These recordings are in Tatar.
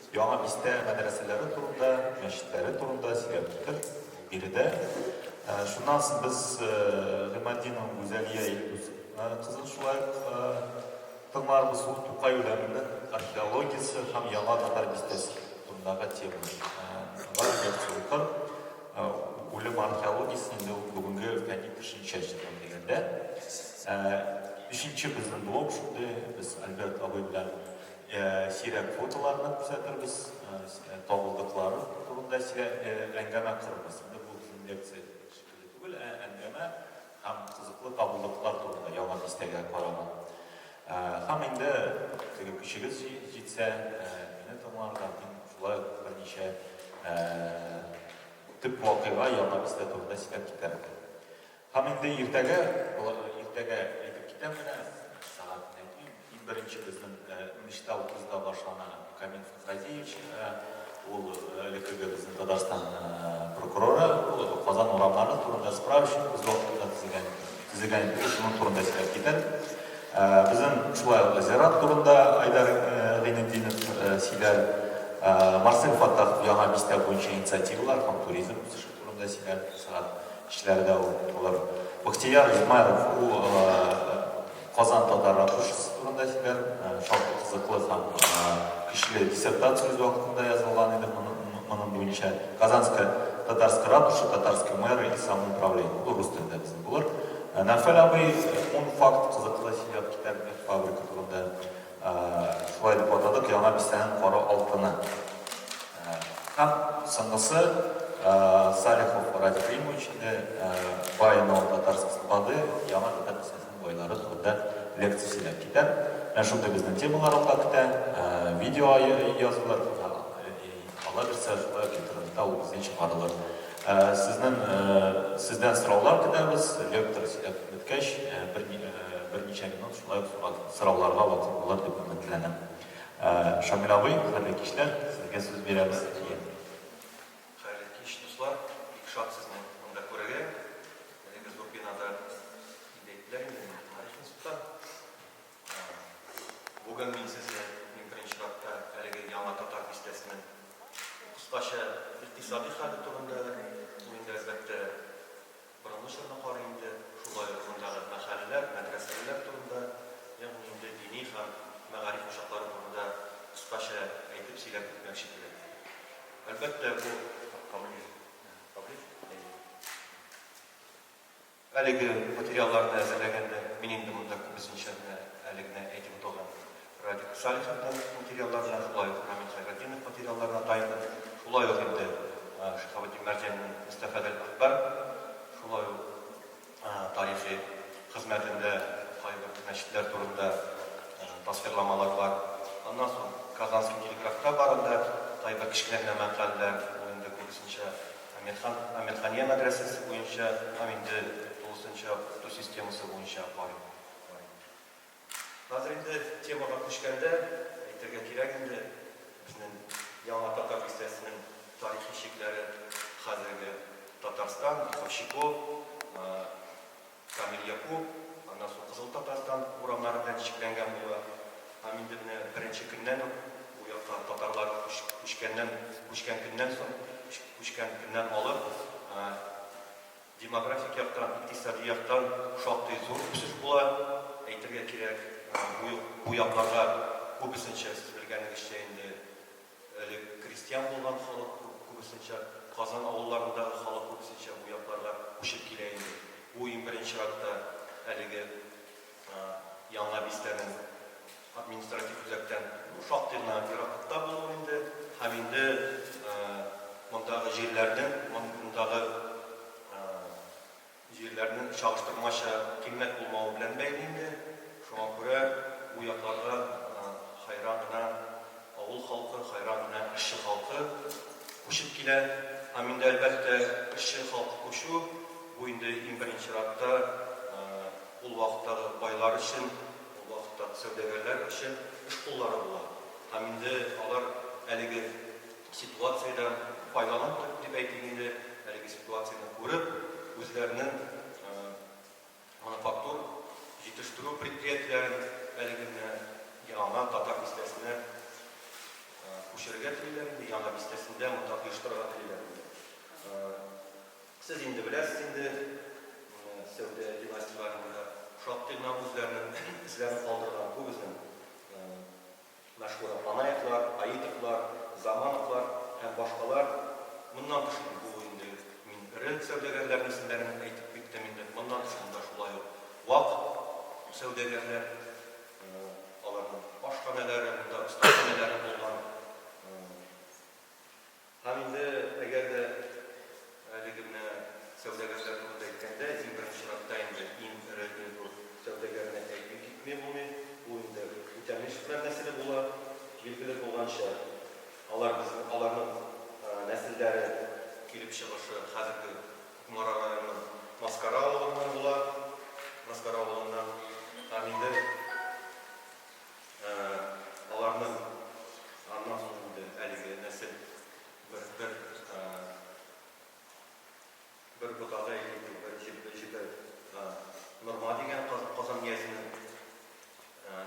Яңа бистә мәдрәсәләре турында, мәчетләре турында сөйләп китер биредә. Шуннан соң без Гыйматдинова Гүзәлия Илдус кызын шулай ук тыңларбыз. Ул Тукай үләменең археологиясе һәм Яңа татар бистәсе турындагы темага лекция укыр. Үлем археологиясе инде ул бүгенге фәнни төшенчә чынлап дигәндә. Өченче безнең блок шундый, без Альберт абый белән Сирәк фотоларны күрсәтербез, табылдыклары турында сирәк әңгәмә корырбыз. Инде бу безнең лекция шикелле түгел, ә әңгәмә һәм кызыклы табылдыклар турында Яңа бистәгә караган. Һәм инде теге көчегез җитсә, мине тыңларга, мин шулай ук берничә төп вакыйга Яңа бистә турында сөйләп китәрмен. Һәм инде иртәгә, иртәгә әйтеп китәм менә, сәгатен әйтмим, иң беренче безнең унөчтә утызда башлана Камил Фәхразиевич, ул элеккеге безнең Татарстан прокуроры, ул Казан урамнары турында справочник үз вакытында төзегән, төзегән иде, ул шуның турында сөйләп китәр. Безнең шулай ук зират турында Айдар Гыйнетдинов сөйләр. Марсель Фаттахов Яңа бистә буенча инициативалар һәм туризм үсеше турында сөйләр, сәгать Эшләре дә ул булыр. Бәхтияр Измайлов ул Казан татар ратушасы турында сөйләр. Шактый кызыклы һәм көчле диссертация үз вакытында язылган иде моның буенча. Казанская татарская ратуша, татарские мэры и самоуправление. Ул рус телендә безнең булыр. Нәүфәл абый ун факт кызыклы сөйләп китәр мех фабрика турында. Шулай дип атадык, Яңа бистәнең кара алтыны. Һәм соңгысы, Салихов Радик Римович инде, Бай Ново-Татарской слободы, Яңа татар бистәсенең байлары турында лекция сөйләп китәр. Менә шундый безнең темалар алда көтә. Видео язылыр, Алла бирсә, шулай ук интернетта ул безнең чыгарылыр. Сезнең сездән сораулар көтәбез. Лектор сөйләп беткәч, берничә минут шулай ук сорауларга вакыт булыр дип өметләнәм. Шамил абый, хәерле кичләр, сезгә сүз бирәбез. Хәерле кич, дуслар! Бик шат сезне монда күрергә. Әлеге зур бинада инде әйттеләр инде, мин тарих институтта. Бүген мин сезне иң беренче чиратта әлеге Яңа татар бистәсенең кыскача икътисади хәле турында, ул инде, әлбәттә, борынгы чорны карый инде, шулай ук мондагы мәхәлләләр, мәдрәсәләр турында, ягъни инде дини һәм мәгариф учаклары турында кыскача әйтеп сөйләп үтмәкче түгел. Әлбәттә, бу. Поближе. Поближе? Әйе. Әлеге материалларны әзерләгәндә мин инде монда күбесенчә менә әле генә әйтеп үтелгән Радик Салиховның материалларына, шулай ук Рамил Хәйретдинов материалларына таяндым. Шулай ук инде Шиһабетдин Мәрҗанинең Мөстәфадел-әхбар, шулай ук тарихи хезмәтендә кайбер мәчетләр турында тасвирламалар бар. Аннан соң Казанский телеграфта бар анда кайбер кечкенә генә мәкаләләр, ул инде күбесенчә Әмирхан, Әмирхания мәдрәсәсе буенча һәм инде тулысынча укыту системасы буенча карый. Хәзер инде темага күчкәндә, әйтергә кирәк инде, безнең Яңа татар бистәсенең тарихи чикләре хәзерге Татарстан, Весовщиков, Камил Якуб, аннан соң Кызыл Татарстан урамнары белән чикләнгән була. Һәм инде менә беренче көннән үк бу якка татарлар күчкәннән күчкән көннән соң, күчкән көннән алып, демографик яктан, икътисади яктан шактый зур үсеш була. Әйтергә кирәк, бу бу якларга күбесенчә, сез белгәнегезчә инде, Элек крестьян булган халык күбесенчә, Казан авылларындагы халык күбесенчә бу якларга күчеп килә инде. Бу иң беренче чиратта әлеге Яңа бистәнең административ үзәктән шактый гына ераклыкта булуы инде һәм инде мондагы җирләрнең, мондагы Җирләрнең чагыштырмача кыйммәт булмавы белән бәйле инде. Шуңа күрә бу якларга хәйран гына авыл халкы, хәйран гына эшче халкы күчеп килә. Һәм инде, әлбәттә, эшче халкы күчү, бу инде иң беренче чиратта ул вакыттагы байлар өчен, ул вакыттагы сәүдәгәрләр өчен эш куллары була. Һәм инде алар әлеге ситуациядән файдаланып дип әйтик инде, әлеге ситуацияне күреп, үзләренең мануфактур җитештерү предприятиеләрен әлеге менә яңа татар бистәсенә күчереп. күчерергә телиләр инде, Яңа бистәсендә монда оештырырга телиләр инде. Сез инде беләсез инде, сәүдә династияләре монда шактый гына үзләренең эзләрен калдырган. Бу безнең мәшһүр Апанаевлар, Аитовлар, Замановлар һәм башкалар. Моннан тыш инде бу инде мин эре сәүдәгәрләрнең исемнәрен әйтеп киттем инде. Моннан тыш монда шулай ук вак сәүдәгәрләр, аларның ашханәләре, монда остаханәләре булган. Һәм инде әгәр дә әлеге менә сәүдәгәрләр турында әйткәндә, иң беренче чиратта инде иң эре, иң зур сәүдәгәрне әйтми китми булмый. Ул инде Үтәмешевләр нәселе була. Билгеле булганча, алар безнең, аларның нәселләре килеп чыгышы хәзерге Кукмара районының Маскара авылыннан була. Маскара авылыннан. Һәм инде Аларның аннан соң инде әлеге нәсел бер бер бер ботагы әйтик, бер җеп җебе Норма дигән Казан өязенең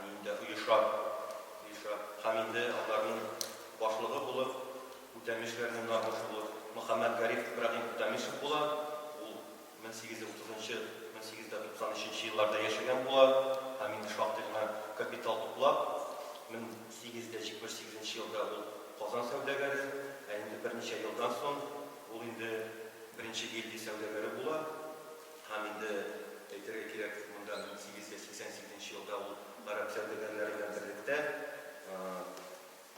ниендә оеша, оеша. Һәм инде аларның башлыгы булып, Үтәмешләрнең нармышы булып Мөхәммәтгариф Ибраһим Үтәмешев була. Ул 1830 нчы, 1893 нче елларда яшәгән була һәм инде шактый гына капитал туплап, 1878 нче елда ул Казан сәүдәгәре, ә инде берничә елдан соң ул инде беренче гильдия сәүдәгәре була һәм инде, әйтергә кирәк, монда 1888 нче елда ул гарәп сәүдәгәрләре белән берлектә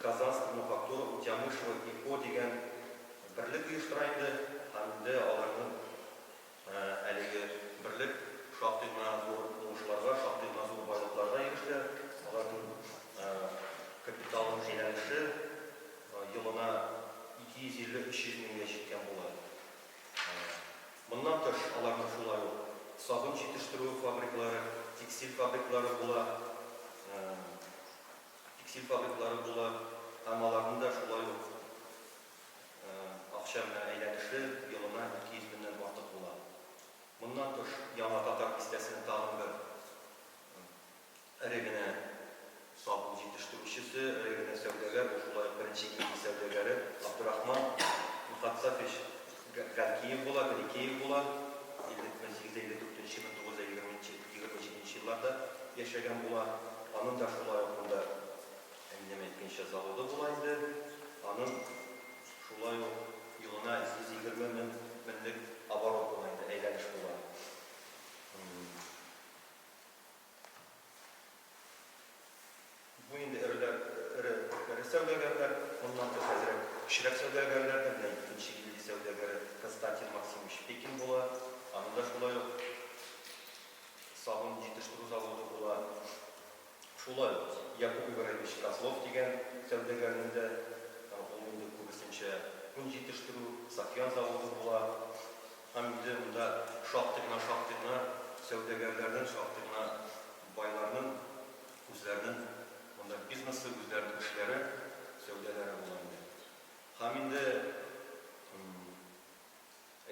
Казанская мануфактура Утямышева и Ко дигән берлек оештыра инде һәм инде аларның Әлеге берлек шактый гына зур уңышларга, шактый гына зур байлыкларга ирешә. Аларның капиталының әйләнеше елына 250-300 меңгә җиткән була. Моннан тыш, аларның шулай ук сабын җитештерү фабрикалары, текстиль фабрикалары була. Текстиль фабрикалары була һәм аларның да шулай ук Акча менә әйләнеше елына 200 меңнән артык була. Моннан тыш, Яңа Татар бистәсенең тагын бер эре генә сабын җитештерүчесе, эре генә сәүдәгәр, ул шулай ук беренче гильдия сәүдәгәре Абдурахман Мөхәтсафич Галкиев була, Галикеев була, 1854 нче, 1927 елларда яшәгән була. Аның да шулай ук монда Әнием әйткәнчә, заводы була инде. Аның шулай ук елына 120 мең меңлек оборот була инде, әйләнеш була. Бу инде эреләр, эре, эре сәүдәгәрләр. Моннан тыш әзрәк кечерәк сәүдәгәрләр дә, менә икенче гильдия сәүдәгәре Константин Максимович Пекин була. Аның да шулай ук сабын җитештерү заводы була. Шулай ук Якуб Ибраһимович Козлов дигән сәүдәгәрнең дә, ул инде күбесенчә күн җитештерү, сафьян заводы була. Һәм инде монда шактый гына, шактый гына сәүдәгәрләрнең, шактый гына байларның үзләренең монда бизнесы, үзләренең эшләре, сәүдәләре була инде. Һәм инде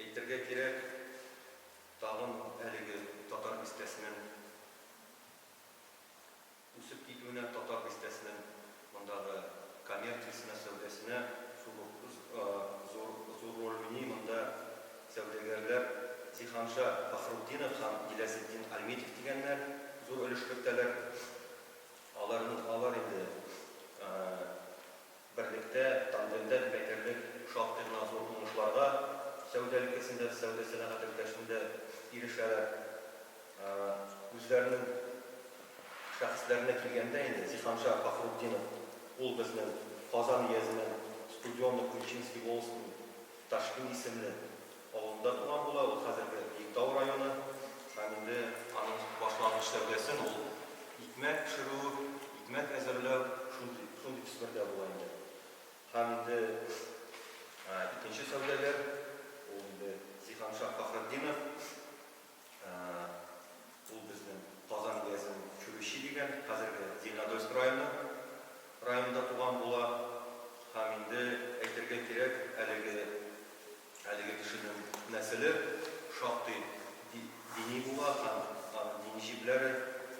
әйтергә кирәк, тагын әлеге татар бистәсенең Үсеп китүенә, татар бистәсенең мондагы коммерциясенә, сәүдәсенә шул ук зур зур роль уйный. Монда сәүдәгәрләр Зиһанша Фәхрутдинов һәм Гиләсетдин Альметьев дигәннәр зур өлеш кертәләр. Аларның алар инде берлектә, тандемда дип әйтерлек, шактый гына зур уңышларга сәүдә өлкәсендә, сәүдә-сәнәгать өлкәсендә ирешәләр. Үзләренең шәхесләренә килгәндә инде, Зиһанша Фәхрутдинов, ул безнең Казан өязенең Студённо-Ключинский волостының Ташкин исемле авылында туган була, ул хәзерге Биектау районы. Һәм инде аның башлангыч сәүдәсен ул икмәк пешерү, икмәк әзерләү шундый, шундый төсмердә була инде. Һәм инде икенче сәүдәгәр, ул инде Зиһанша Фәхретдинов, ул безнең Казан өязенең Чүрүчи дигән, хәзерге Зеленодольск районы, районында туган була. Һәм инде әйтергә кирәк, әлеге Әлеге кешенең нәселе шактый дини була һәм аның дини җепләре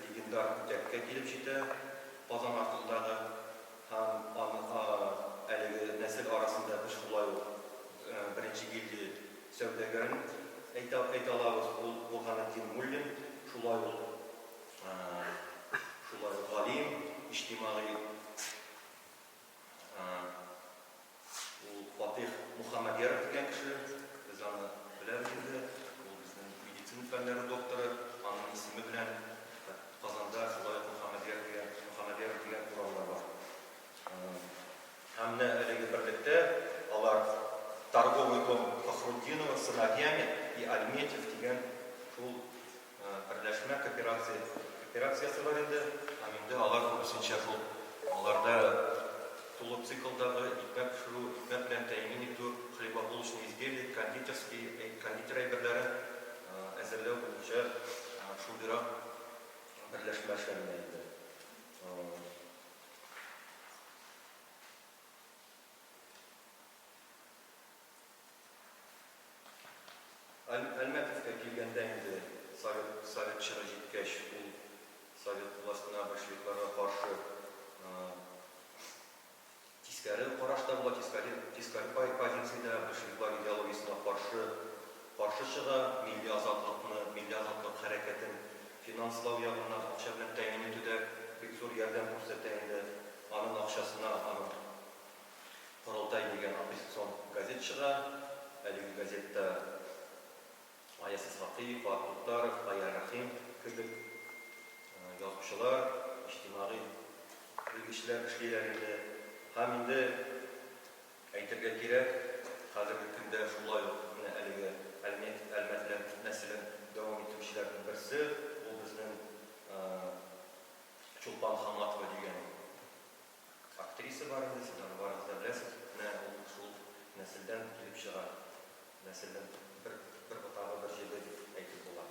легендар Үтәккә килеп җитә, Казан артындагы, һәм аны әлеге. арасында без шулай ук беренче гильдия сәүдәгәрен әйтә әйтә алабыз, ул Бурһанетдин Муллин, шулай ук шулай ук галим, иҗтимагый Ул Фатыйх Мөхәммәдьяров дигән кеше, без аны беләбез инде, ул безнең медицина фәннәре докторы, аның исеме белән Казанда шулай ук Мөхәммәдьяр дигән, Мөхәммәдьяров дигән урам да бар. Һәм менә әлеге берлектә алар Торговый дом Фахрутдинова сыновьями и Альметьев дигән шул Берләшмә кооперация кооперациясе бар инде. Һәм инде алар күбесенчә шул аларда тулы циклдагы икмәк пешерү, икмәк белән тәэмин итү, хлебобулочные изделия, кондитерский, кондитер әйберләрен әзерләү буенча шундыйрак берләшмә эшләнелә инде. Әлмәтовка килгәндә инде совет совет чоры җиткәч, ул совет властена, большевикларга каршы тискәре карашта була, тискәре тискәре позициядә, большевиклар идеологиясенә каршы каршы чыга, милли азатлыкны, милли азатлык хәрәкәтен финанслау ягыннан акча белән тәэмин итүдә бик зур ярдәм күрсәтә инде. Аның акчасына, аның Корылтай дигән оппозицион газет чыга. Әлеге газетта Гаяз Исхакый, Фоат Туктаров, Гаяр Рәхим кебек язучылар, иҗтимагый белгечләр эшлиләр инде. Һәм инде әйтергә кирәк, хәзерге көндә шулай ук менә әлеге Әлмәт, Әлмәтләр нәселен дәвам итүчеләрнең берсе, ул безнең Чулпан Хаматова дигән Актриса бар инде, сез аны барыгыз да беләсез. Менә ул шул нәселдән килеп чыга. Нәселнең бер бер ботагы, бер җебе дип әйтеп була.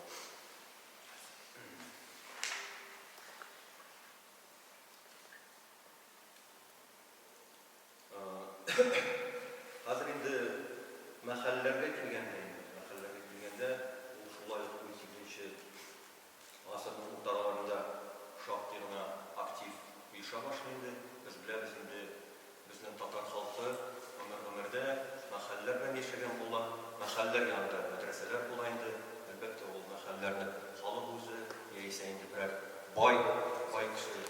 Хәзер инде мәхәлләргә килгәндә инде, мәхәлләргә килгәндә, ул шулай ук унсигезенче Гасырның урталарында шактый гына актив оеша башлый инде. Без беләбез инде, безнең татар халкы гомер-гомердә мәхәлләләр белән яшәгән була. Мәхәлләләр янында мәдрәсәләр була инде. Әлбәттә, ул мәхәлләләрне халык үзе, яисә инде берәр бай, бай кеше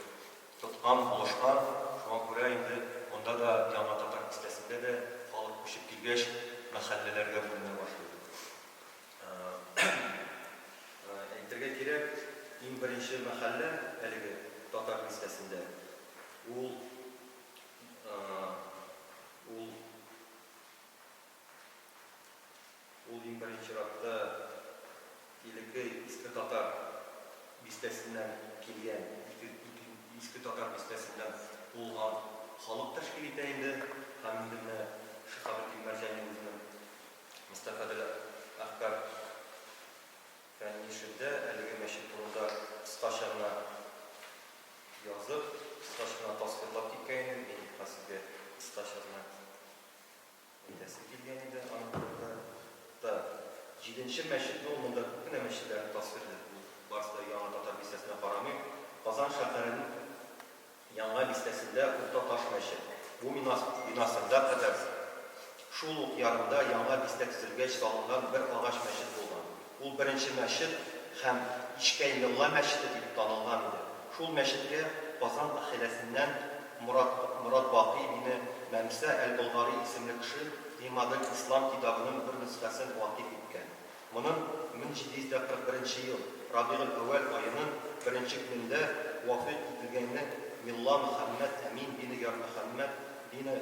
тоткан, булышкан. Шуңа күрә инде монда да, Яңа Татар бистәсендә дә халык күчеп килгәч, мәхәлләләргә бүленә башлый. Әйтергә кирәк, иң беренче мәхәллә әлеге татар бистәсендә, ул ул ул иң беренче чиратта элекке Иске Татар бистәсеннән килгән, Иске Татар бистәсеннән куылган халык тәшкил итә инде. Һәм инде менә Шиһабетдин Мәрҗани үзенең Мөстәфадел әхбар фәнни эшендә әлеге мәчет турында кыскача гына язып, кыскача гына тасвирлап киткән иде. Мин хәзер сезгә кыскача гына әйтәсем килгән иде аның турында. Да, җиденче мәчетне ул монда күп кенә мәчетләрне тасвирлый. Ул барысы да Яңа Татар бистәсенә карамый. Казан шәһәренең Яңа бистәсендә Урта Таш мәчет. Бу минас бинасында кадәр шул ук ярында яңа бистә төзелгәч салынган бер агач мәчет булган. Ул беренче мәчет һәм Ишкәй мелла мәчете дип танылган иде. Шул мәчеткә Казан әхиләсеннән Морат Морат Бакый бине Мәмсә әл-Болгари исемле кеше Гыймадел-Ислам китабының бер нөсхәсен вакыйф иткән. Монын 1741 нче ел Рабигыль-әүвәл аенын беренче көнендә вафет ителгәне мелла Мөхәммәд Әмин бине Ярмөхәммәд бине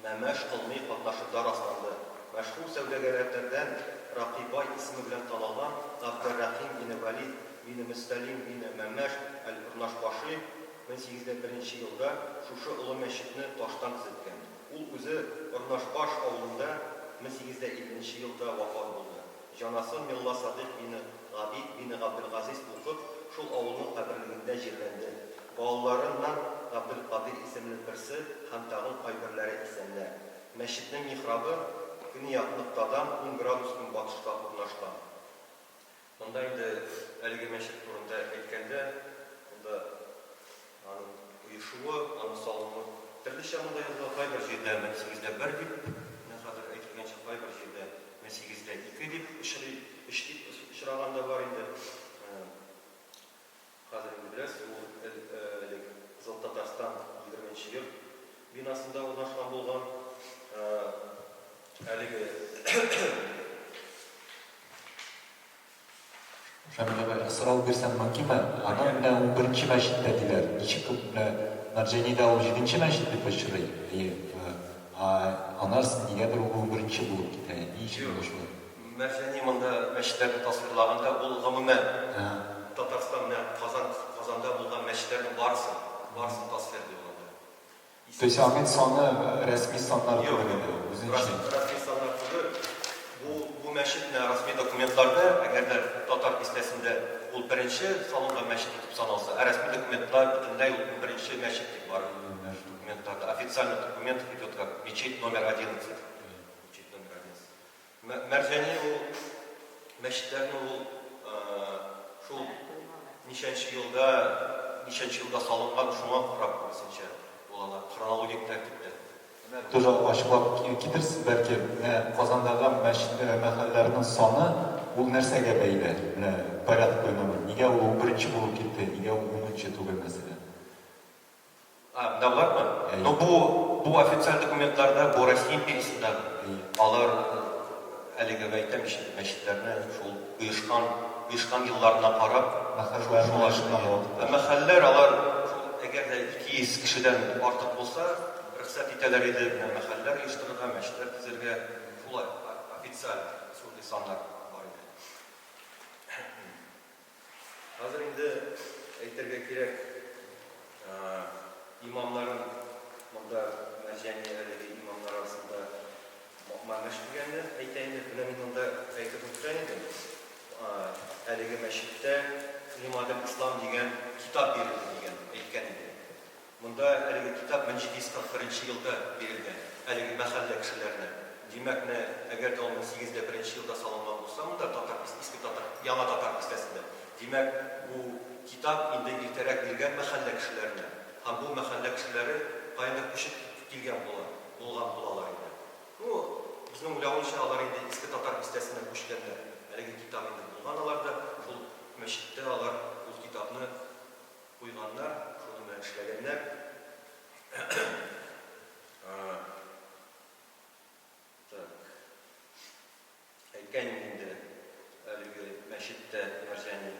Мәмәш Кылмый катнашында расланды. Мәшһүр сәүдәгәрләрдән Ракый бай исеме белән танылган Габдеррәхим бине Вәлид бине Мөстәлим бине Мәмәш әл-Орнашбаши 1801 нче елда шушы олы мәчетне таштан төзеткән. Ул үзе Орнашбаш авылында 1850 нче елда вафат булды. Җанасын мелла Садыйк бине Габид бине Габделгазиз укып, шул авылның каберлегендә җирләнде. Балаларыннан Габделкадыйр исемле берсе һәм тагын кайберләре исәннәр. Мәчетнең михрабы көньяк ноктадан ун градус көнбатышка урнашкан. Монда инде әлеге мәчет турында әйткәндә, монда аның оешуы, аның салынуы. Төрлечә монда языла, кайбер җирдә 1801 дип, менә хәзер әйтелгәнчә, кайбер җирдә 1802 дип очрый, өч дип очраган да бар инде. Хәзер инде беләсез, ул элек Кызыл Татарстан егерменче йорт бинасында урнашкан булган. Әлеге. Шамил абый, сорау бирсәм мөмкинме? Аны менә унберенче мәчеттә диләр. Ничек менә Мәрҗанидә ул җиденче мәчет дип очрый, әйе. Ә анарс нигәдер ул унберенче булып китә. Ни өчен Юк, ул шулай? Мәрҗани монда мәчетләрне тасвирлаганда, ул гомумән Татарстан, менә Казан, Казанда булган мәчетләрнең барысын, барысын тасвирлый ул анда. То есть аның саны рәсми саннар Юк, түгел инде, үзенчә. Рәсми саннар түгел. Бу бу мәчет менә рәсми документларда, әгәр дә Татар бистәсендә ул беренче салынган мәчет итеп саналса, ә рәсми документлар бөтенләй ул унберенче мәчет дип бар. Документларда, официальных документах идет как мечеть номер одиннадцать. Мечеть номер одиннадцать. Мәрҗани ул мәчетләрне ул шул ничәнче елда, ничәнче елда салынган, шуңа карап күбесенчә ул алар хронологик тәртиптә. Тоже ачыклап китерсез, бәлки, менә Казандагы мәчет, мәхәлләрнең саны ул нәрсәгә бәйле? Менә порядковый номер. Нигә ул унберенче булып китте, нигә ул унынчы түгел, мәсәлән? А, менә болармы? Әйе. Ну бу, бу официаль документларда бу Россия империясендәге. Әйе. Алар әлеге әйтәм ич инде, мәчетләрне шул оешкан, оешкан елларына карап, Мәхәлләләрне шулай оешкан әйе. вакытта. Ә мәхәлләр алар шул әгәр дә 200 кешедән артык булса, рөхсәт итәләр иде менә мәхәлләр оештырырга, мәчетләр төзергә. Шулай официаль шундый саннар бар иде. Хәзер инде әйтергә кирәк, имамнарын монда Мәрҗани әлеге имамнар арасында Мамыш дигәнне әйтә инде. Менә мин монда әйтеп үткән идем, әлеге мәчеттә Гыймадел Ислам дигән китап бирелде дигән әйткән идем. Монда әлеге китап 1741 нче елда бирелгән, әлеге мәхәллә кешеләренә. Димәк, менә әгәр дә ул 1801 нче елда салынган булса монда, татар бис, иске татар, яңа татар бистәсендә, димәк, бу китап инде иртәрәк биргән мәхәллә кешеләренә. Һәм бу мәхәллә кешеләре каяндыр күчеп килгән була, булган булалар инде. Ну, безнең уйлавынча, алар инде иске татар бистәсенә күчкәннәр. Әлеге китап инде булган аларда, шул мәчеттә алар ул китапны Куйганнар, шуның белән эшләгәннәр. Так. Әйткән идем инде, әлеге мәчеттә Мәрҗани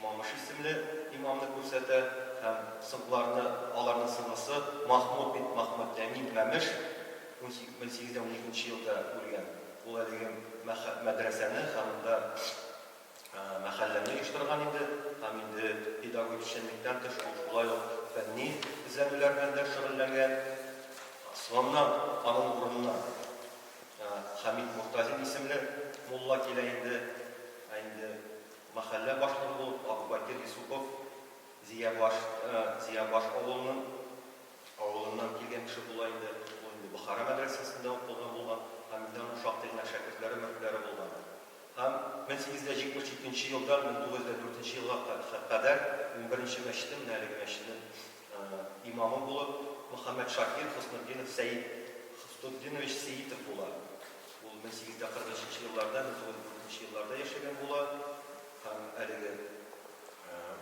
Мамыш исемле имамны күрсәтә һәм соңгыларны, аларның сыңлысы Махмуд бит Махмадәмин Мәмеш 1812 елда үлгән. Ул әлеге мәдрәсәне һәм монда Мәхәлләне оештырган инде һәм инде педагогик эшчәнлектән тыш ул шулай ук фәнни эзләнүләр белән дә шөгыльләнгән. Соңыннан аның урынына Хәмит Мортазин исемле мулла килә инде. Ә инде мәхәллә башлыгы булып Абубакир Юсупов Зиябаш, Зиябаш авылының авылыннан килгән кеше була инде. Ул инде Бохара мәдрәсәсендә укыган булган һәм инде аның шактый гына шәкертләре, мөритләре булган. Һәм 1872 нче елдан 1904 нче елга кадәр унберенче мәчетнең, менә әлеге мәчетнең имамы булып Мөхәммәтшакир Хөснетдинов Сәет Хөснетдинович Сеитов була. Ул 1843 нче елларда, 1904 нче елларда яшәгән була һәм әлеге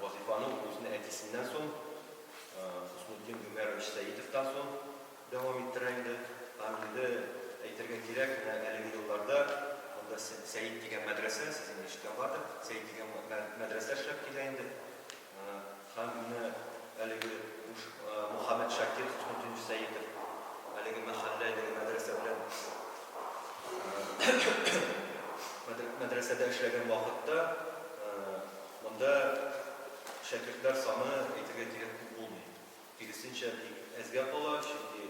вазыйфаны ул үзенең әтисеннән соң, Хөснетдин Гомәрович Сәетовтан соң Дәвам иттерә инде. Һәм инде әйтергә кирәк, менә әлеге елларда монда Сәет дигән мәдрәсә, сез инде ишеткән бардыр, Сәет дигән мәдрәсә эшләп килә инде. Һәм менә әлеге Мөхәммәтшакир Хөснетдинович Сәетов әлеге мәхәллә, әлеге мәдрәсә белән мәдрәсәдә эшләгән вакытта монда шәкертләр саны, әйтергә кирәк, күп булмый. Киресенчә, бик әзгә кала, чөнки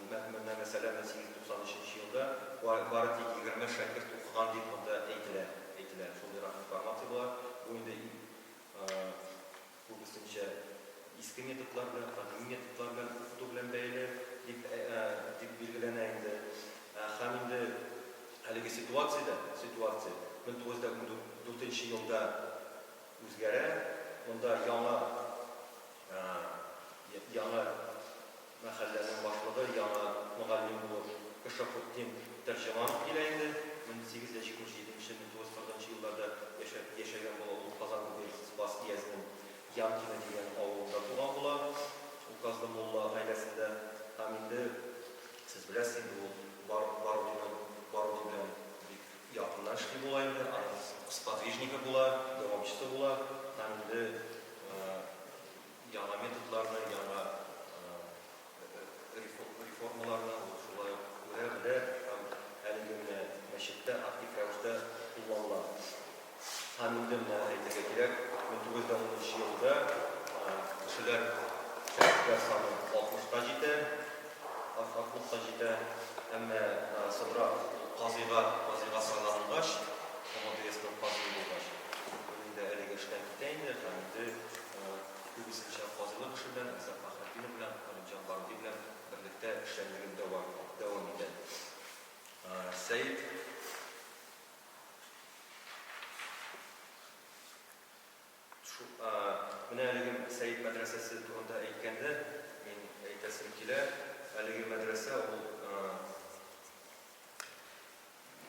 менә, мәсәлән, 1893 нче елда бары тик 20 шәкерт укыган дип монда әйтелә, әйтелә, шундыйрак информация була. Бу инде күбесенчә иске методлар белән, кадими методлар белән укыту белән бәйле дип, дип билгеләнә инде. Һәм инде әлеге ситуация дә, ситуация 1914 нче елда үзгәрә, монда яңа Яңа Мәхәлләнең башлыгы яңа мөгаллим булып Кашафутдин Тәрҗеманов килә инде. 1877 1940 нчы елларда яшәп яшәгән була. Ул Казан губерниясе Спас өязенең Янкино дигән авылында туган була. Указлы мулла гаиләсендә. Һәм инде сез беләсез инде, ул Бар Барудиның Баруди белән бик якыннан эшли була инде, аның сподвижнигы була, дәвамчысы була. Һәм инде яңа методларны, яңа реформаларны ул шулай ук күрә, белә һәм әлеге менә мәчеттә актив рәвештә кулланыла. Һәм инде менә әйтергә кирәк, 1910 елда кешеләр, шәкертләр саны 60-ка җитә, 60-ка җитә, әмма соңрак ул казыйга, казыйга сайланылгач, МОДСның казые булгач, ул инде әлеге эштән китә инде һәм инде Күбесенчә казыйлык эше белән Риза Фәхретдинов белән Галимҗан Баруди белән берлектә эшчәнлеген дәвам дәвам итә. Сәет Шу менә әлеге Сәет мәдрәсәсе турында әйткәндә, мин әйтәсем килә, әлеге мәдрәсә ул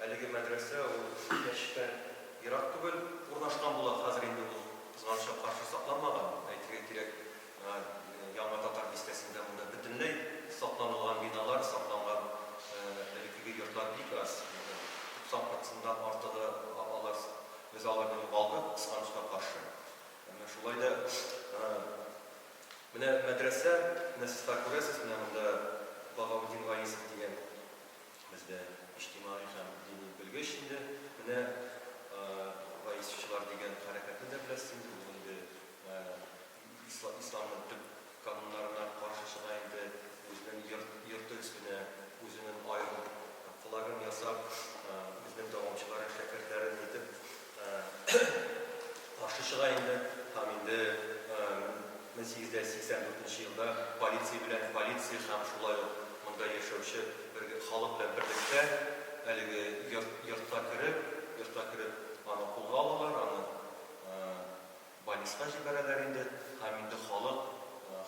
Әлеге мәдрәсә ул мәчеттән ерак түгел урнашкан була, хәзер инде ул, кызганычка каршы, сакланмаган. Әйтергә кирәк, Яңа Татар бистәсендә монда бөтенләй сакланылган биналар, сакланган элеккеге йортлар бик аз. 90 проценттан артыгы алар, без аларны югалдык, кызганычка каршы. Әмма шулай да менә мәдрәсә, менә сез хәзер күрәсез, менә монда Багаутдин Ваисов дигән Бездә иҗтимагый һәм дини белгеч инде. Менә Ваисовчылар дигән хәрәкәтне дә беләсез инде, ул инде исламның төп кануннарына каршы чыга инде, үзенең йорты өстенә үзенең аерым флагын ясап, үзенең дәвамчыларын, шәкертләрен итеп каршы чыга инде. Һәм инде 1884 нче елда полиция белән полиция һәм шулай ук монда яшәүче бер халык белән берлектә әлеге йорт йортка кереп, йортка кереп аны кулга алалар, аны больниска җибәрәләр инде һәм инде халык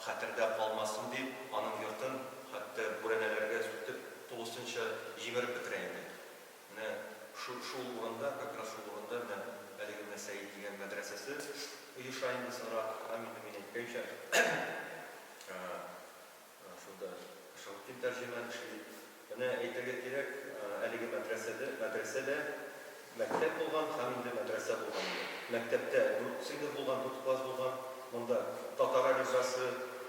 хәтердә калмасын дип, аның йортын хәтта бүрәнәләргә сүтеп тулысынча җимереп бетерә инде. Менә шу шул урында, как раз шул урында менә әлеге менә Сәет дигән мәдрәсәсе оеша инде соңрак. Һәм инде мин әйткәнчә, шунда Шаутдин тәрҗемән эшли. Менә әйтергә кирәк, әлеге мәдрәсәдә, мәдрәсә дә мәктәп булган һәм инде мәдрәсә булган иде. Мәктәптә дүрт сыйныф булган, дүрт класс булган. Монда татар әлифбасы,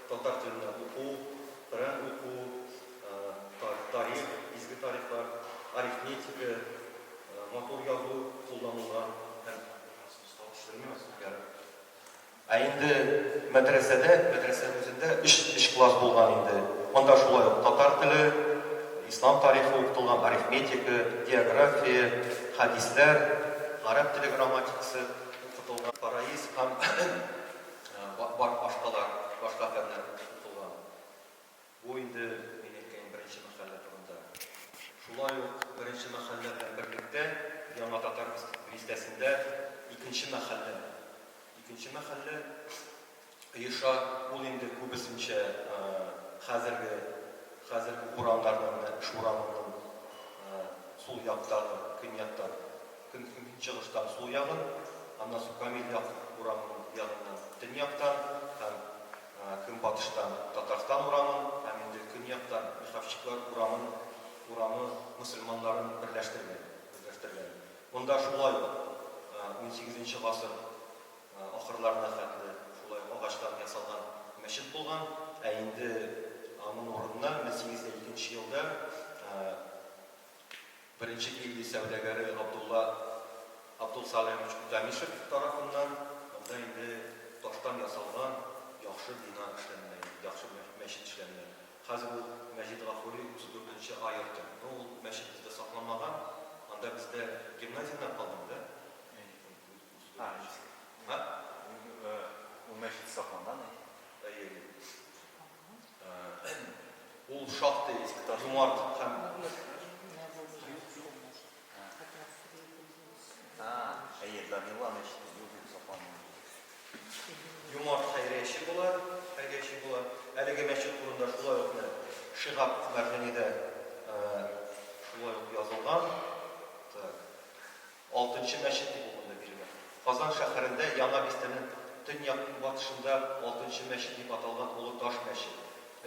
татар теленә уку, Коръән уку, тарих, изге тарихлар, арифметика, матур язу кулланылган һәм Ә инде мәдрәсәдә, мәдрәсәнең үзендә өч, өч класс булган инде. Монда шулай ук татар теле, ислам тарихы укытылган, арифметика, география, хәдисләр, гарәп теле грамматикасы укытылган, фараиз һәм башкалар, башка фәннәр укытылган. Бу инде мин әйткән беренче мәхәллә турында. Шулай ук беренче мәхәллә белән берлектә Яңа Татар бистәсендә икенче мәхәллә, икенче мәхәллә оеша. Ул инде күбесенчә хәзерге, хәзерге урамнарның, менә Эш урамының сул яктагы, көньяктан, көн, көнчыгыштан сул ягын, аннан соң Камил Якуп урамының ягыннан төньяктан һәм Көнбатыштан Татарстан урамын һәм инде көньяктан Михавщиклар урамын, урамы мөселманнарын берләштергән, берләштергән. Монда шулай ук унсигезенче гасыр ахырларына хәтле шулай ук агачтан ясалган мәчет булган, ә инде аның урынына 1802 нче елда Беренче гильдия сәүдәгәре Габдулла Абдулсаләмович Үтәмишев тарафыннан монда инде таштан ясалган яхшы бина эшләнелә инде, яхшы мәчет эшләнелә. Хәзер ул Мәҗит Гафури 34 нче А йорты. Ну, ул мәчет бездә сакланмаган, анда бездә гимназия гына калдымы, да? А? Ул мәчет сакланган, әйе. Әйе, әйе. Ул шактый юмарт һәм. Юмарт хәйрияче була, хәйрияче була. Әлеге мәчет турында шулай ук менә Шиһаб Мәрҗанидә шулай ук язылган. Так. Алтынчы мәчет дип ул монда бирелә. Казан шәһәрендә Яңа бистәнең төньяк-көнбатышында Алтынчы мәчет дип аталган олы таш мәчет.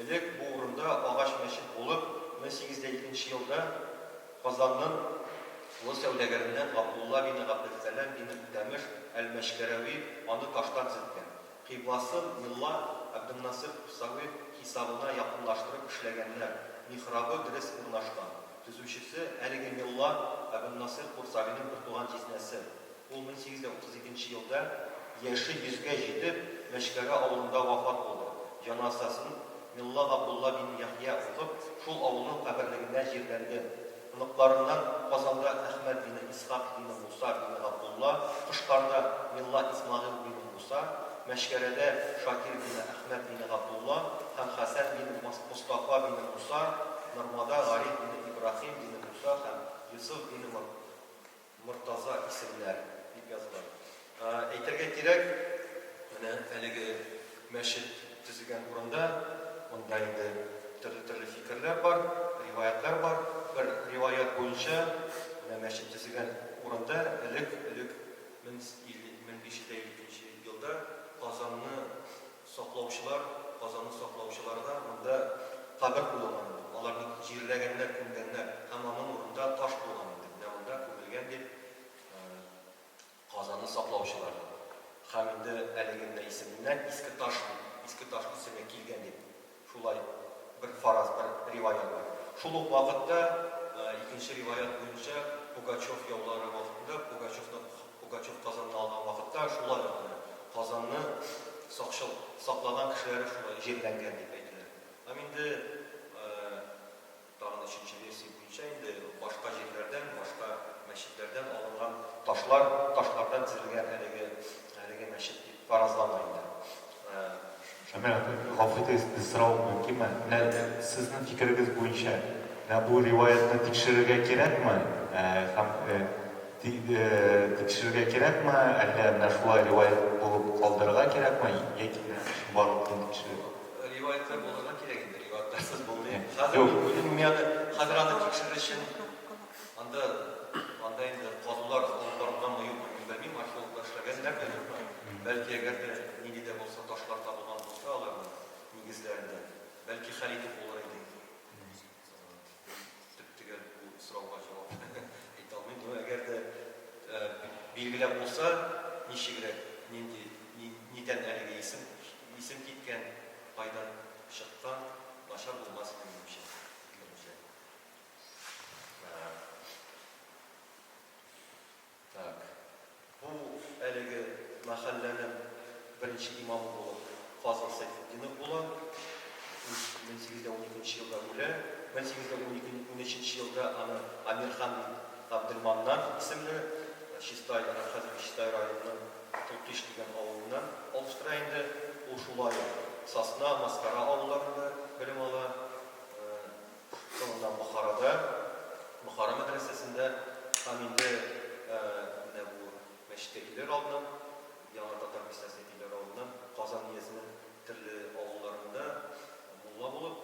Элек бу урында агач мәчет булып, 1802 нче елда Казаннын олы сәүдәгәреннән Габдулла бине Габделсәлам бине Үтәмеш әл-Мәчкәрәви аны таштан төзеткән. Кыйбласын мелла Әбденнасыйр Курсави хисабына якынлаштырып эшләгәннәр, михрабы дөрес урнашкан. Төзүчесе, әлеге мелла Әбеннасыйр Курсавиның бертуган җизнәсе. Ул 1832 нче елда, яше йөзгә җитеп, Мәчкәрә авылында вафат булды. Җаназасын мелла Габдулла бин Яхъя укып, шул авылның каберлегендә җирләнде. Оныкларыннан Казанда Әхмәд бине Исхак бине Муса бине Габдулла, Кышкарда мелла Исмагыйл бине Муса, Мәчкәрәдә Шакир бине Әхмәд бине Габдулла һәм Хәсән бине Мостафа бине Муса, Нормада Гариф бине Ибраһим бине Муса һәм Йосыф бине Мортаза исемнәр, дип языла. Әйтергә кирәк, менә әлеге мәчет төзегән урында, монда инде төрле-төрле фикерләр бар, риваятьләр бар. Бер риваять буенча, менә мәчет төзегән урында элек, элек 1552 нче елда Казанны саклаучылар, Казанны саклаучыларга монда кабер куелган инде. Аларны җирләгәннәр, күмгәннәр һәм аның урынында таш булган инде. Менә монда күмелгән дип, Казанны саклаучылар дип. Һәм инде әлеге менә исеменнән Иске Таш дип, Иске Таш исеме килгән дип, шулай бер фараз, бер риваять бар. Шул ук вакытта икенче риваять буенча Пугачев яулары вакытында, Пугачевны, Пугачев Казанны алган вакытта шулай ук менә Казанны сакчыл, саклаган кешеләре шулай җирләнгән дип әйтелә. Һәм инде тагын өченче версия буенча инде башка җирләрдән, башка мәчетләрдән алынган ташлар, ташлардан төзелгән әлеге, әлеге мәчет дип фаразлана инде. Шамил абый, гафу итегез, бер сорау мөмкинме? Менә сезнең фикерегез буенча, менә бу риваятьне тикшерергә кирәкме? Һәм тикшерергә кирәкме, әллә менә шулай риваять булып калдырырга кирәкме, яки менә чынбарлыкны тикшерергә? Риваятьләр булырга кирәк инде, риваятьләрсез булмый. Хәзер мин уйлыйм, мин аны, хәзер аны тикшерер өчен анда, анда инде казулар алып барылганмы, юкмы, мин белмим, археологлар эшләгәннәрме, юкмы. Бәлки, әгәр дә нинди дә булса ташлар табылган булса аларның нигезләрендә, бәлки хәл итеп булыр иде. Төп-төгәл бу сорауга җавап әйтә алмыйм. Но әгәр дә билгеләп булса, ничегрәк, нинди, нидән әлеге исем, исем киткән, кайдан чыккан, начар булмас иде, минемчә, фикеремчә. Так. Бу әлеге мәхәлләнең беренче имамы булып Фазыл Сәйфетдинов була. Ул 1812 нче елда үлә. 1813 нче елда аны Әмирхан Габделманнан исемле Чистай, хәзерге Чистай районының Тултиш дигән авылыннан алыштыра инде. Ул шулай ук Сосна, Маскара авылларында белем ала. Соңыннан Бохарада, Бохара мәдрәсәсендә һәм инде менә бу мәчеткә килер алдыннан, Яңа татар бистәсенә килер алдыннан Казан өязенең төрле авылларында мулла булып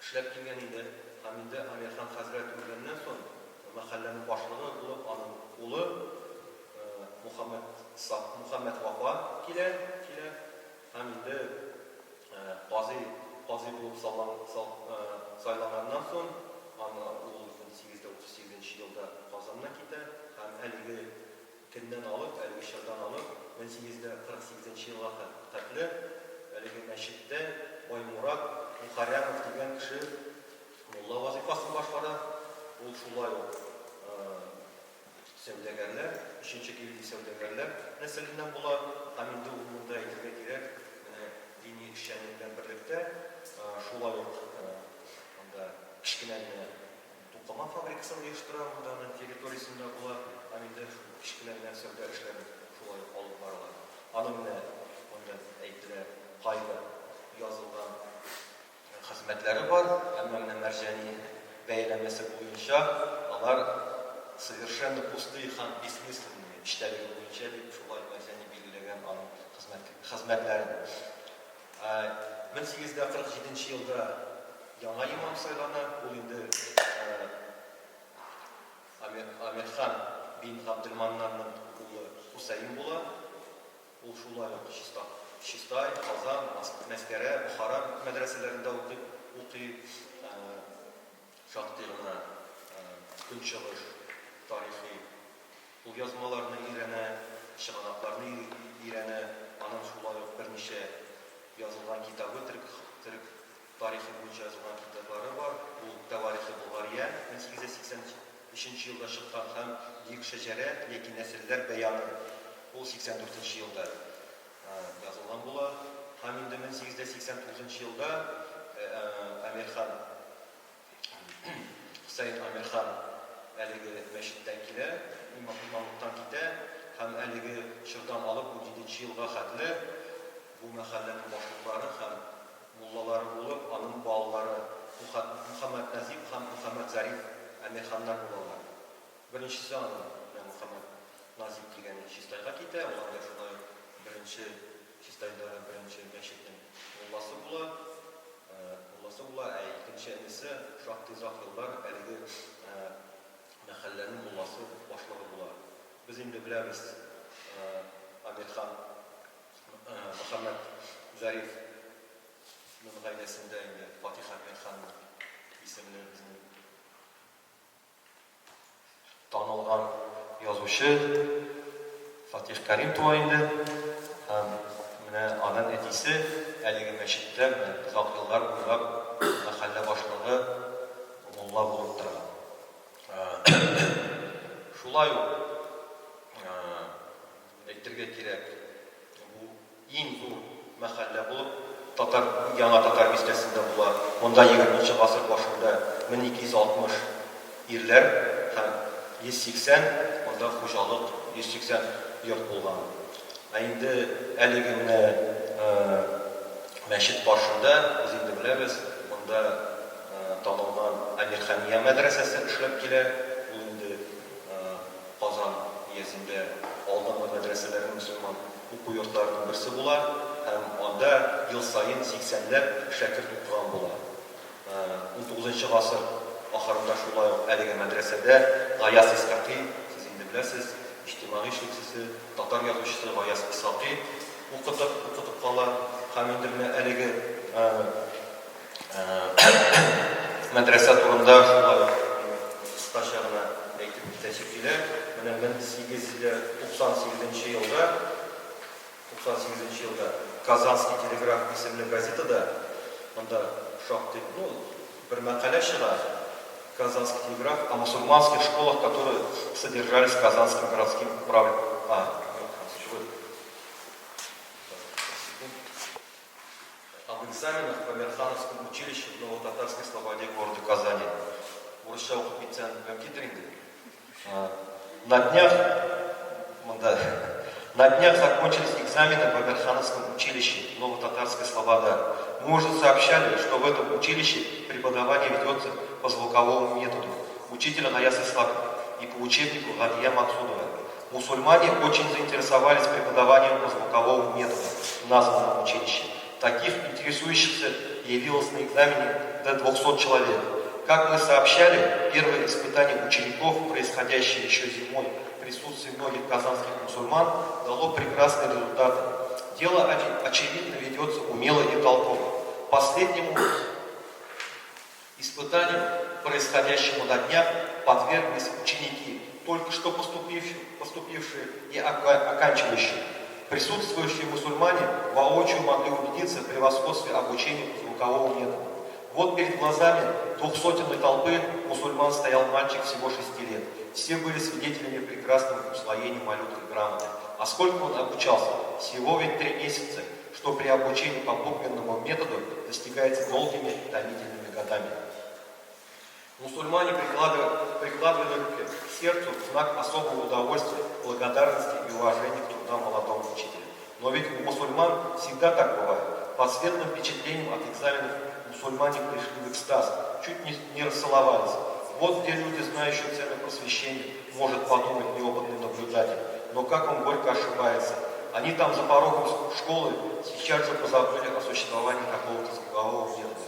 эшләп килгән инде. Һәм инде Әмирхан хәзрәт үлгәннән соң мәхәлләнең башлыгы булып аның улы Мухаммәд Мухаммәд Вафа килә, килә. Һәм инде Казый, казый булып саллан, сал, сайланганнан соң, аны ул 1838 нче елда Казаннан китә һәм әлеге көннән алып, әлеге чордан алып, 1848 нче елга хәтле әлеге мәчеттә Баймурат Мухарямов дигән кеше мулла вазыйфасын башкара. Ул шулай ук Сәүдәгәрләр, өченче гильдия сәүдәгәрләр нәселеннән була һәм инде ул монда әйтергә кирәк, менә дини эшчәнлек белән берлектә, шулай ук анда кечкенә генә тукыма фабрикасын оештыра, монда аның территориясендә була һәм инде шул кечкенә генә сәүдә эшләрен шулай ук алып барыла. Аның менә монда әйтелә, кайбер язылган Хезмәтләре бар, әмма менә Мәрҗани бәяләмәсе буенча алар совершенно пустые һәм бессмысленные, эчтәлеге буенча дип шулай Мәрҗани билгеләгән аның хезмәтләрен. 1847 нче елда яңа имам сайлана, ул инде Әмирхан бин Габделманнанның улы Хусәен була. Ул шулай ук Чиста, Чистай, Казан, Мәскәрә, Бохара мәдрәсәләрендә укый, укый. Шактый гына Көнчыгыш тарихи кулъязмаларны өйрәнә, чыганакларны өйрәнә. Аның шулай ук берничә язылган китабы, төрек төрек тарихы буенча язылган китаплары бар. Ул Тәварихы Болгария, 1883 нче елда чыккан һәм Бөек шәҗәрә яки нәселләр бәяны, ул 84 нче елда язылган була. Һәм инде 1889 нчы елда Әмирхан Хөсәен Әмирхан әлеге мәчеттән килә, имамлыктан китә һәм әлеге чордан алып унҗиденче елга хәтле бу мәхәлләнең башлыклары һәм муллалары булып аның балалары Мөхәммәтназип һәм Мөхәммәтзариф Әмирханнар булалар. Беренчесе аның, менә Мөхәммәт Назип дигәне Чистайга китә, ул анда шулай ук беренче Чистайдагы беренче мәчетнең мулласы була, мулласы була, ә икенче энесе шактый озак еллар әлеге мәхәлләнең мулласы, башлыгы була. Без инде беләбез, Әмирхан Мөхәммәт Зариф ның гаиләсендә инде Фатих Әмирхан исемле безнең Танылган язучы Фатих Кәрим туа инде. Һәм менә аның әтисе әлеге мәчеттә менә озак еллар буйлап мәхәллә башлыгы, мулла булып тора. Шулай ук әйтергә кирәк, бу Иң зур мәхәллә булып Татар Яңа Татар бистәсендә була. Монда егерменче гасыр башында 1260 ирләр һәм 180 монда хуҗалык, 180 йорт булган. Ә инде әлеге менә мәчет каршында, без инде беләбез, монда танылган Әмирхания мәдрәсәсе эшләп килә. Ул инде Казан өязендә алдынгы мәдрәсәләрнең, мөселман уку йортларының берсе була һәм анда ел саен сиксәнләп шәкерт укыган була. Унтугызынчы гасыр ахырында шулай ук әлеге мәдрәсәдә Гаяз Исхакый, сез инде беләсез, иҗтимагый эшлекчесе, татар язучысы Гаяз Исхакый укытып, укытып кала һәм инде менә әлеге Мәдрәсә турында шулай ук кыскача гына әйтеп китәсе килә. Менә 1898 нче елда, 98 нче елда Казанский телеграф исемле газетада монда шактый, ну, бер мәкалә чыга, Казанский телеграф о мусульманских школах, которые содержались Казанским городским управ... А, юк, Об экзаменах в Амирхановском училище в Новотатарской слободе города Казани. Урысча укып китсәң, мөмкиндер инде. На днях, монда, на днях закончились экзамены в Амирхановском училище Новотатарская слобода. Мы уже сообщали, что в этом училище преподавание ведется по звуковому методу. Учитель Гаяз Ислаков и по учебнику Гадия Максудова. Мусульмане очень заинтересовались преподаванием по звуковому методу в названном училище. Таких интересующихся явилось на экзамене до 200 человек. Как мы сообщали, первое испытание учеников, происходящее еще зимой в присутствии многих казанских мусульман, дало прекрасные результаты. Дело, очевидно, ведется умело и толково. Последнему испытанию, происходящему на днях, подверглись ученики, только что поступившие, поступившие и оканчивающие. Присутствующие мусульмане воочию могли убедиться в превосходстве обучения по звуковому методу. Вот перед глазами двухсотенной толпы мусульман стоял мальчик всего 6 лет. Все были свидетелями прекрасного усвоения малюткой грамоты. А сколько он обучался? Всего ведь 3 месяца, что при обучении по буквенному методу достигается долгими томительными годами. Мусульмане прикладывали руки к сердцу в знак особого удовольствия, благодарности и уважения к трудам молодого учителя. Но ведь у мусульман всегда так бывает. Под светлым впечатлением от экзаменов мусульмане пришли в экстаз, чуть не расцеловались. Вот где люди, знающие цену просвещения, может подумать неопытный наблюдатель. Но как он горько ошибается. Они там за порогом школы сейчас же позабыли о существовании какого-то звукового метода.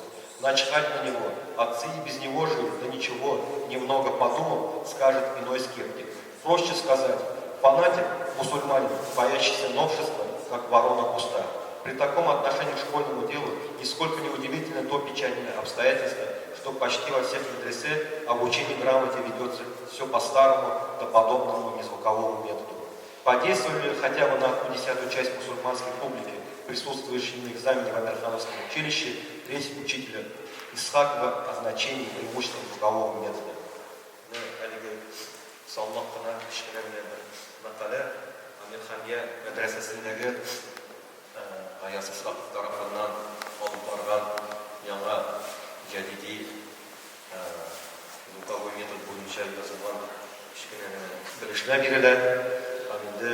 Начхать на него, отцы и без него жили, да ничего, немного подумав, скажет иной скептик. Проще сказать, фанатик, мусульманин, боящийся новшества, как ворона куста. При таком отношении к школьному делу нисколько не удивительно то печальное обстоятельство, что почти во всех медресе обучение грамоте ведется все по-старому да подобному незвуковому методу. Подействовали ли хотя бы на одну десятую часть мусульманской публики, присутствующей на экзамене в Амирхановском училище, речь учителя Исхакова о значении и преимуществах звукового метода. Менә әлеге салмак кына кечкенә генә бер мәкалә Әмирхания мәдрәсәсендәге Гаяз Исхаков тарафыннан алып барган яңа җәдиди звуковой метод буенча язылган кечкенә генә белешмә бирелә. Һәм инде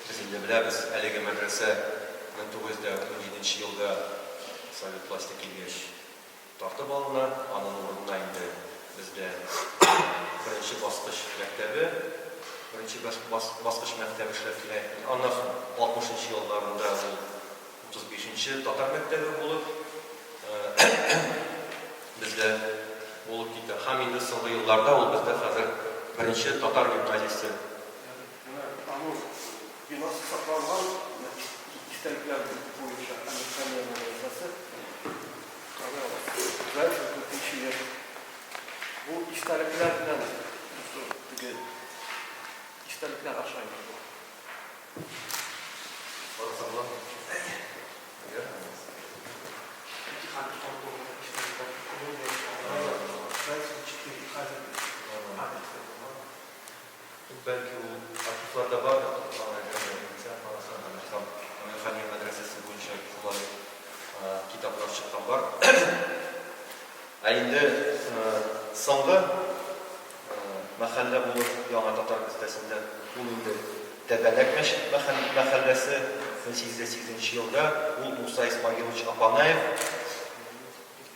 без инде беләбез, әлеге мәдрәсә 1917 нче елда совет власте килгәч тартып алына, аның урынына инде бездә беренче баскыч мәктәбе, беренче баскыч мәктәбе эшләп килә. Аннан соң 60 нчы елларында ул 35 нче татар мәктәбе булып бездә булып китә. Һәм инде соңгы елларда ул бездә хәзер беренче татар гимназиясе. Менә аның бинасы сакланган, истәлекләр буенча Әмирхания мәдрәсәсе. Аны 94 ел. Бу истәлекләр белән теге истәлекләр аша инде бу. Бәлки ул архивларда бардыр, аны әгәр дә әйтсәң, карасаң, Әмирхания мәдрәсәсе буенча шулай китаплар чыккан бар. Ә инде соңгы мәхәллә булып Яңа Татар бистәсендә ул инде Тәбәнәк мәчет мәхәлләсе 1808 нче елда ул Муса Исмагилович Апанаев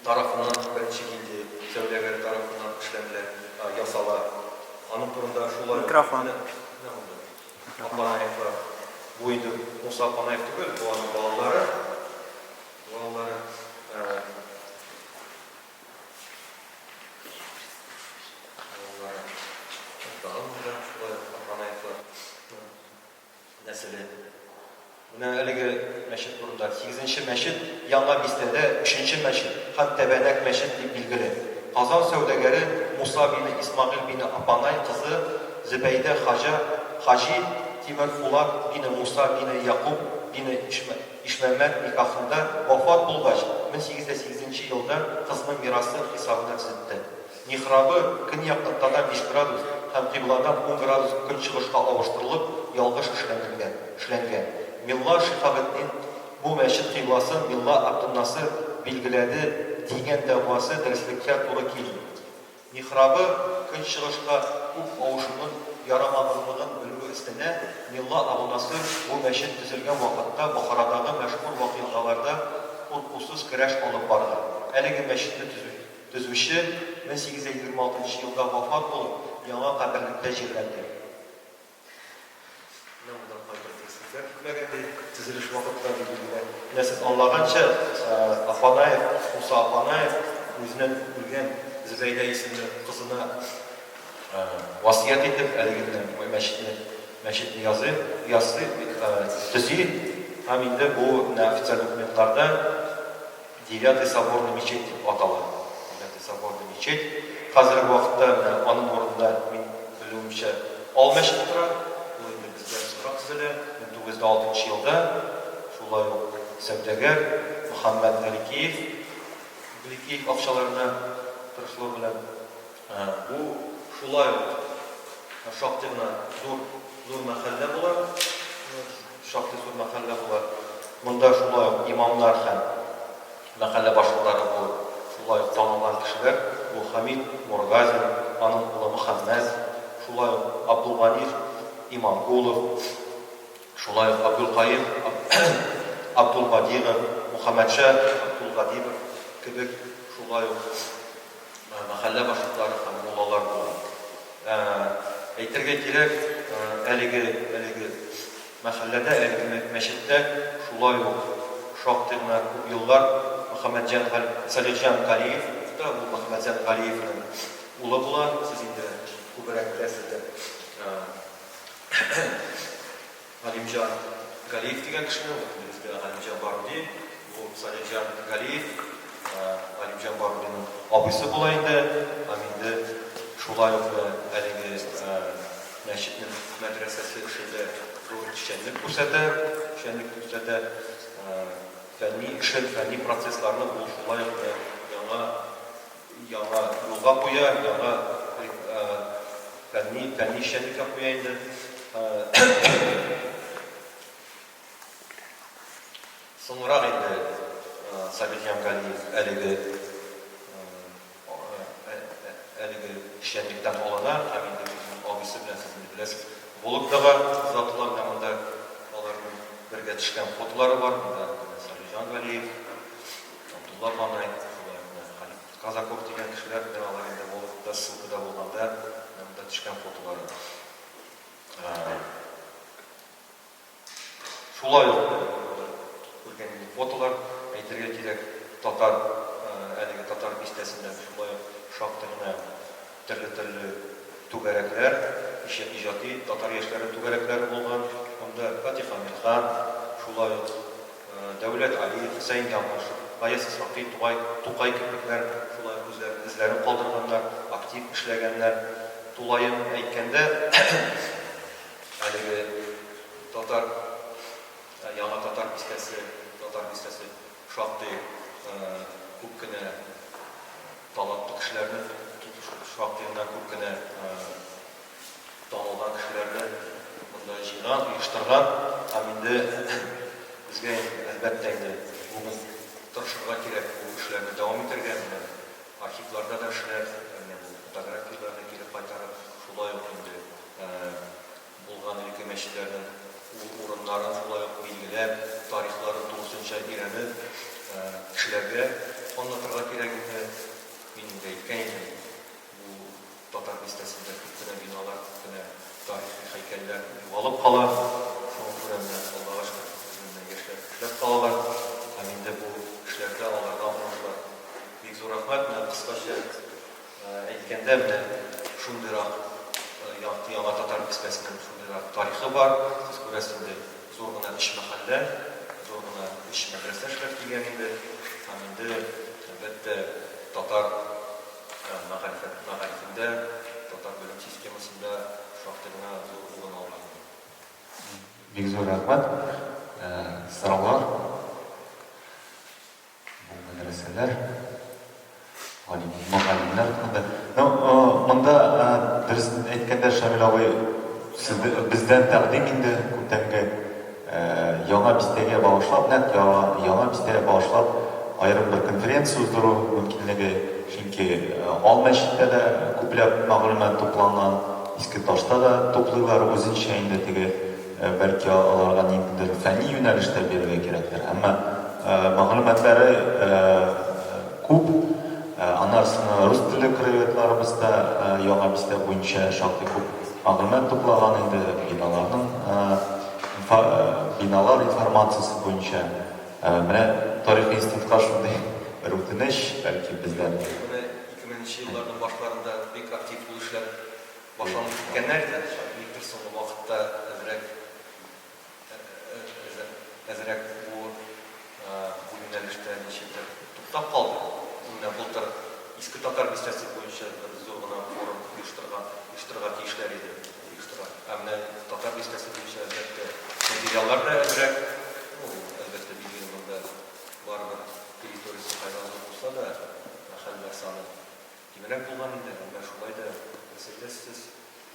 тарафыннан беренче гильдия сәүдәгәре тарафыннан эшләнелә, ясала. Аның турында шулай ук Микрофон. Менә монда Апанаевлар. Бу инде Муса Апанаев түгел, бу аның балалары. Балалары. Балалары. Тагын монда шулай ук Апанаевлар нәселе. Менә әлеге мәчет турында. Сигезенче мәчет Яңа бистәдә өченче мәчет һәм тәбәнәк мәчет дип билгеле. Казан сәүдәгәре Муса бине Исмагыйль бине Апанай кызы Зөбәйдә Хаҗа Хаҗи Тимер Фулак бине Муса бине Якуб бине Ишмәмәт никахында вафат булгач, 1808 нче елда кызның мирасы хисабына төзетте. Михрабы көньяк ноктадан биш градус һәм кыйбладан ун градус көнчыгышка авыштырылып, ялгыш эшләнелгән, эшләнгән. Мелла Шиһабетдин бу мәчет кыйбласын мелла Абденнасыр билгеләде дигән дәгъвасы дөреслеккә туры килми. Михрабы көнчыгышка күп авышуның ярамаганлыгын белүе өстенә, мелла Абунасыр бу мәчет төзелгән вакытта Бохарадагы мәшһүр вакыйгаларда куркусыз көрәш алып барган. Әлеге мәчетне төзү. Төзүче 1826 нчы елда вафат булып, яңа каберлектә җирләнде. Менә монда кайбер дөреслекләр китмәгән ди, төзелеш вакытында дип билгелә. Менә сез аңлаганча, Апанаев, Муса Апанаев үзенең үлгән Зөбәйдә исемле кызына васыять итеп, әлеге менә мәчетне, мәчетне язый, ясый, төзи һәм инде бу менә официаль документларда Девятый соборный мечеть дип атала. Девятый соборный мечеть. Хәзерге вакытта менә аның урынында, мин белүемчә, Ал мәчете тора. Ул инде бездән соңрак төзелә, 1906 нчы елда. Шулай ук сәүдәгәр Мөхәммәт Галикиев, Гликиев акчаларына тырышлыгы белән. Бу шулай ук шактый гына зур, зур мәхәллә була. Шактый зур мәхәллә була. Монда шулай ук имамнар һәм мәхәллә башлыклары булып шулай ук танылган кешеләр, бу Хәмид Мургазин, аның улы Мөхәммәт, шулай ук Абдулгани Имангулов, шулай ук Абдулкаим Абдулбадигов, Мөхәммәтша Абдулгадибов кебек шулай ук мәхәллә башлыклары һәм муллалар була. Әйтергә кирәк, әлеге әлеге. мәхәлләдә, әлеге мәчеттә шулай ук шактый гына күп еллар Мөхәммәтҗан Салихҗан Галиев укыта. Ул Мөхәммәтҗан Галиевнең улы була. Сез инде күбрәк беләсездер. Галимҗан Галиев дигән кешене, ул инде безгә Галимҗан Баруди, бу Салихҗан Галиев, Галимҗан Барудиның абыйсы була инде, һәм инде шулай ук әлеге мәчетнең мәдрәсәсе эшендә зур эшчәнлек күрсәтә, эшчәнлек күрсәтә, фәнни эшен, фәнни процессларны ул шулай ук яңа яңа юлга куя, яңа фәнни, фәнни эшчәнлеккә куя инде. Соңрак инде Сабирҗан Галиев әлеге әлеге эшчәнлектән алына һәм инде үзенең абыйсы белән, сез инде беләсез, Вологдага озатыла. Менә монда аларның бергә төшкән фотолары бар. Монда Сабирҗан Галиев, Абдулла Панай, шулай ук менә Халит Казаков дигән кешеләр белән алар инде Вологдада ссылкада булганда менә монда төшкән фотолары. Шулай ук монда күргән инде фотолар, әйтергә кирәк, татар, әлеге татар бистәсендә шулай ук шактый гына төрле-төрле түгәрәкләр, иҗади татар яшьләре түгәрәкләре булган. Монда Фатих Әмирхан, шулай ук Дәүләт Алиев, Хөсәен Ямашев, Гаяз Исхакый, Тугай, Тукай кебекләр шулай ук үзләренең эзләрен калдырганнар, актив эшләгәннәр. Тулаем әйткәндә, әлеге татар, Яңа татар бистәсе, татар бистәсе шактый күп кенә талантлы кешеләрне, шактый гына күп кенә танылган кешеләрне монда җыйган, оештырган һәм инде безгә, әлбәттә инде, бүген тырышырга кирәк бу эшләрне дәвам итәргә. Менә архивларда да эшләр, менә бу фотографияләрне кире кайтарып, шулай ук инде булган элекке мәчетләрнең ул урыннарын шулай ук билгеләп, тарихларын тулысынча өйрәнеп, кешеләргә аңлатырга кирәк инде. Мин инде әйткән идем, бу Татар бистәсендә күп кенә биналар, күп кенә тарихи һәйкәлләр югалып кала. Шуңа күрә менә, Аллага шөкер, безнең менә яшьләр эшләп калалар. Һәм инде бу эшләрдә аларга уңышлар. Бик зур рәхмәт. Менә кыскача әйткәндә, менә шундыйрак Якты Яңа Татар бистәсенең шундыйрак тарихы бар. Сез күрәсез инде, зур гына өч мәхәллә, зур гына өч мәдрәсә эшләп килгән инде. Һәм инде, әлбәттә, татар Мәгарифәт, мәгарифендә, татар белем системасында шактый гына зур урын алган. Бик зур рәхмәт. Сораулар? Бу мәдрәсәләр, галим, мөгаллимнәр турында. Ну, монда дөресен әйткәндә, Шамил абый, сез, бездән тәкъдим инде күптәнге. Яңа бистәгә багышлап, нәкъ Яңа бистәгә багышлап аерым бер конференция уздыру мөмкинлеге, чөнки Ал мәчеттә дә күпләп мәгълүмат тупланган, Иске Ташта да туплыйлар үзенчә инде теге, бәлки аларга ниндидер фәнни юнәлеш тә бирергә кирәктер, әмма мәгълүматлары күп. Аннары соң рус телле краеведларыбыз да Яңа бистә буенча шактый күп мәгълүмат туплаган инде, биналарның биналар информациясе буенча. Менә тарихи институтка шундый бер үтенеч, бәлки бездән. Менә 2000 нче елларның башларында бик актив ул эшләр башланып киткәннәр иде. Никтер соңгы вакытта әзрәк әзрәк бу бу юнәлештә ничектер туктап калды. Менә былтыр Иске Татар бистәсе буенча бер зур гына форум оештырган, оештырырга тиешләр иде. Оештыра. Ә менә Татар бистәсе буенча, әлбәттә, материаллар да әзрәк. Ну, әлбәттә, билгеле, монда барыбер территориясе кайдан зур булса да, мәхәлләләр саны кимрәк булган инде. Әмма шулай да, дөрес әйтәсез сез,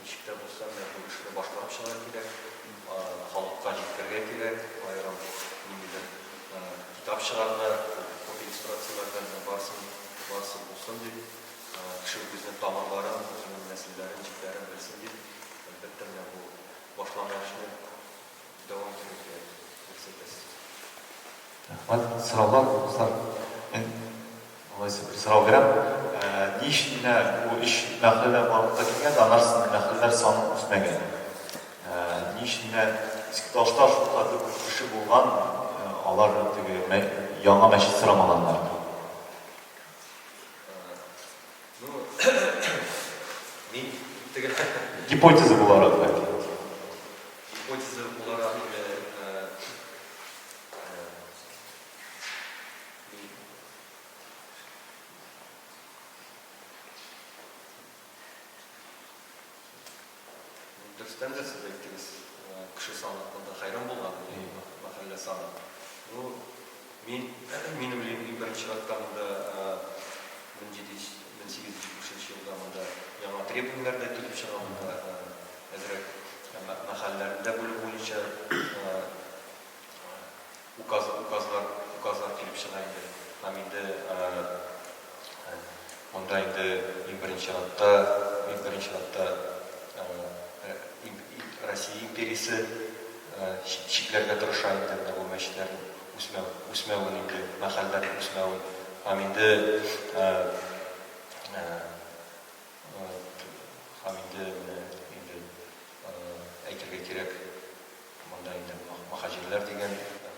ничек тә булса, менә бу эшне башлап чыгарга кирәк, халыкка җиткерергә кирәк, аерым ниндидер китап чыгарырга, күп иллюстрацияләрдән менә барысын, барысы булсын дип, кеше үзенең тамырларын, үзенең нәселләрен, җепләрен белсен дип, әлбәттә, менә бу башланган эшне дәвам итәргә кирәк, дөрес әйтәсез. Рәхмәт. Сораулар, дуслар? Мин алайса бер сорау бирәм. Ни өчен менә бу өч мәхәллә барлыкка килгән дә, аннары соң мәхәлләләр саны үсмәгән? Ни өчен менә Иске Ташта шулкадәр күп кеше булган, алар теге яңа мәчет сорамаганнар. Ну, мин теге Гипотеза буларак бәлки. Гипотеза буларак инде Дөрестән дә сез әйттегез, кеше саны монда хәйран булган, мәхәллә саны. Ну, мин, мин уйлыйм, иң беренче чиратта монда 1870 елда монда яңа требованиеләр дә килеп чыга, монда әзрәк мәхәлләләрне дә бүлү буенча указ, указлар, указлар килеп чыга инде. Һәм инде монда инде иң беренче чиратта, иң беренче чиратта Россия империясе чикләргә тырыша инде менә бу мәчетләрнең үсмәү, үсмәвен инде, мәхәлләрнең үсмәвен. Һәм инде һәм инде менә инде әйтергә кирәк, Монда инде мөһаҗирләр дигән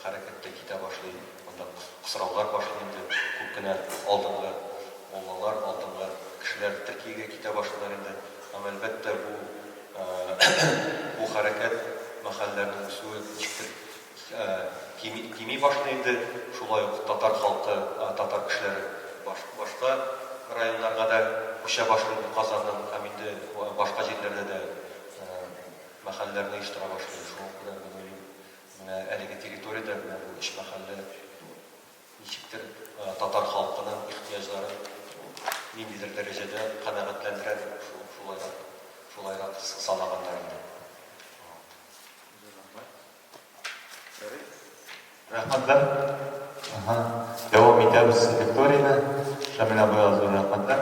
хәрәкәт тә китә башлый, монда кысраулар башлый инде, күп кенә алдынгы муллалар, алдынгы кешеләр Төркиягә китә башлыйлар инде. Һәм, әлбәттә, бу бу хәрәкәт, мәхәлләләрнең үсүе ничектер кими, кими башлый инде. Шулай ук татар халкы, татар кешеләре башка районнарга да күчә башлый инде Казанның һәм инде башка җирләрдә дә мәхәлләләрне оештыра башлый. Шуңа күрә мин уйлыйм, менә әлеге территориядә менә бу өч мәхәллә ничектер татар халкының ихтыяҗларын ниндидер дәрәҗәдә канәгатьләндерә дип шулайрак, шулайрак санаганнар инде. Рәхмәтләр. Ага. Дәвам итәбез лекторийны. Шамил абыйга зур рәхмәтләр.